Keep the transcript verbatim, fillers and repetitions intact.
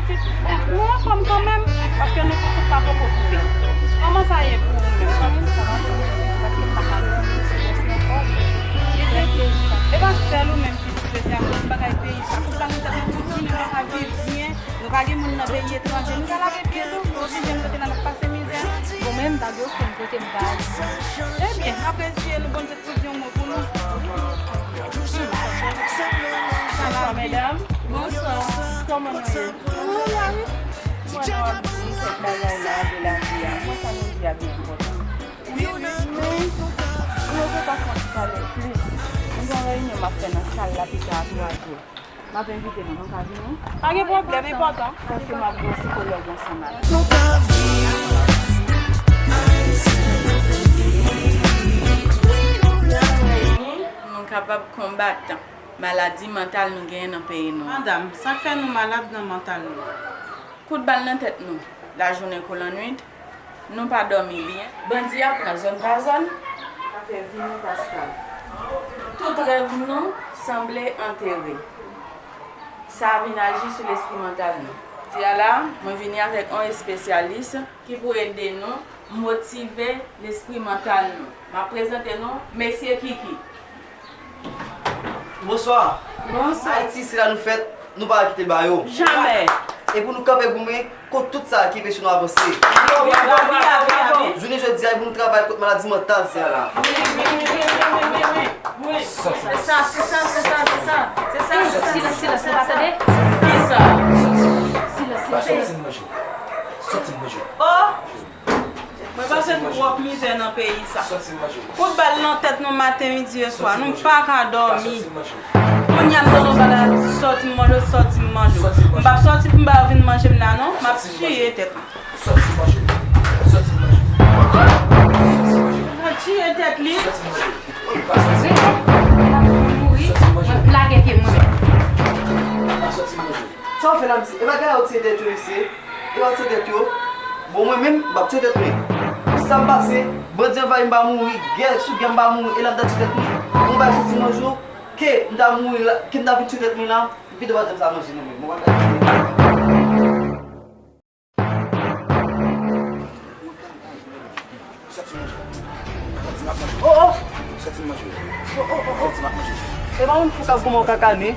Nou anfòm kanmenm, paske nou konn pa poko koupe. Kòman sa ye pou ou menm? Mwen menm, sa va pou mwen, paske m pa ka dòmi, se bòs nan kò m. E pa sèl ou menm ki sou peyi a, tout bagay peyi sa. Tout bagay sa, nou tout di nou pa ka viv byen, nou pa gen moun nan peyi etranje, nou ka lage pye nou, nou oblije nou rete la, n ap pase mizè. Ou menm, pa gen okenn kote m ka ale. Ebyen, n ap eseye nou, Bondye Pou di yon mo pou nou. Sa va, medam? Bonswa. Kòman nou ye? Nou la wi. Mwen nou ap di kèk bagay la de lavi a. Mwen sa nou di a byen enpòtan. Men, nou te ka fè yon ti pale plis. Nou gen yon reyinyon m ap fè nan sal la pita a twa zè. M ap envite nou, nou ka vini? Pa gen pwoblèm, enpòtan. Paske m ap gen yon sikològ ansanm avè m. Nou kapab konbat maladi mantal nou genyen nan peyi nou an. Madam, sa k fè nou malad nan mantal nou? Kout bal nan tèt nou, lajounen kou lannwit, nou pa dòmi byen. Bandi ap pran zòn pa zòn, afè vi nou pa stab. Tout rèv nou sanble antere. Sa vin aji sou lespri mantal nou. Jodi a la, mwen vini avèk yon espesyalis ki pou ede nou motive lespri mantal nou. M ap prezante nou Mesye Kiki. Bonswa. Bonswa. Ayiti, se la nou fèt, nou pa kite ba yo. Jamè. E pou nou kanpe goumen kont tout sa ki enpeche nou avanse. Jounen jodi a, e pou nou travay kont maladi mantal sa la. Wi, wi, wi. Se sa, se sa, se sa, se sa. Se sa, se sa, se sa, se sa. Silans, silans, silans, silans, silans. Sòti m manje. Sòti m manje. Oh! Mwen pase twòp mizè nan peyi sa. Kout bal nan tèt nou maten, midi e swa. Nou pa ka dòmi. Kounye a m tande yon bagay ap di sòti m manje, sòti m manje. M p ap sòti pou m ba yo vin manje m la non. M ap tiye tèt mwen. M ap tiye tèt li. Mouri, mwen lage pye mwen. Sa w fè la, mesye? E pa gade yo tiye tèt yo, mesye. E yo tiye tèt yo. Bon, mwen menm, m p ap tiye tèt mwen. Pou sa m pase, bandi anvayi m pa mouri, gè sou gè m pa mouri, e la m ta tiye tèt mwen. Bon, bay soti manje w, ke m ta mouri la, ke m ta vin tiye tèt mwen la, pito pa janm sa manje non, men. Bon, pa gade. Sòti manje. Sòti m ap manje. Oh, oh. Sòti m manje. Oh, oh, oh, oh. Sòti m ap manje. E pa moun fou k ap goumen w kaka, men.